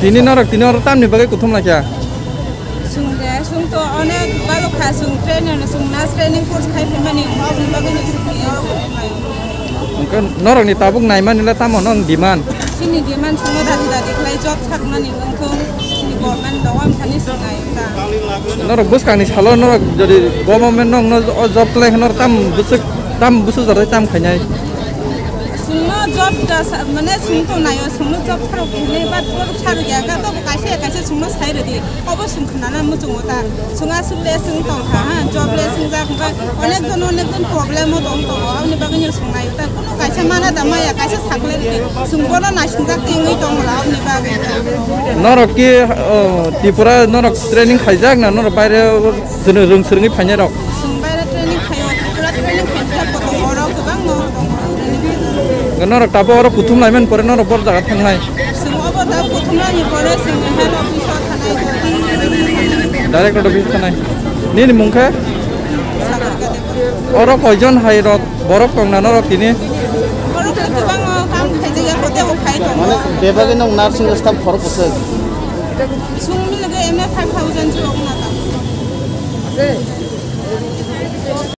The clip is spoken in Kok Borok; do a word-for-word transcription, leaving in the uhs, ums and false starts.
Tini norok tini oro tamni bagwi kuthum laikha? Sungde, sungto onek balok kha, sung train, sung nas training course khai phaimani, omo bagwi no sungya. Hwnkhe norokni tabuk naimani le tamo nong demand? Chini demand sungno dadi dadi khlai job sakmani wngthung, chini government dogo amthani swngnai wngkha. Norok bwskangni salo norok jodi government nokno o job khlai khe norok tam bwswk, tam bwswk jora tam khainai? Sungno job da sa-, mane sung tongnaio, sungno job sarok hinwi bat borok sarok ya kha, tobo kaisa ya kaisa sungno sai rwdi. Obo sung khnana muchungo ta. Sung aswk le sung tong kha, ha, job le sung jak hwnkhe onek jon onek jon problem o tong tongo. Aboni bagwi no sung nai ta. Kuno kaisa mana da maya, kaisa sakle rwdi. Sung bono naising jak wngwi tong la aboni bagwi. Norok ki, o, Tripura norok training khaijak na norok baire rwng swrwngwi phainai rok? Sung baire training khaio, Tripura training khaijak bo tongo, oro kwbangma tongo training khaijak. Norok tabuk oro kuthum laimani pore norok bor jaga thangnai? Sung obo da kuthum laimani pore sung head office o thangnai. Direct office thangnai. Nini mung khe? Sagarika Debbarma. Oro koijon hai rok borok tong na norok tini? Borok khe kwbangma kam khaijak ya, hotel o khai tongo. Mane bebagwi nwng nursing staff khorok bwswk? Sung ni loge M A five thousand chwng na ta.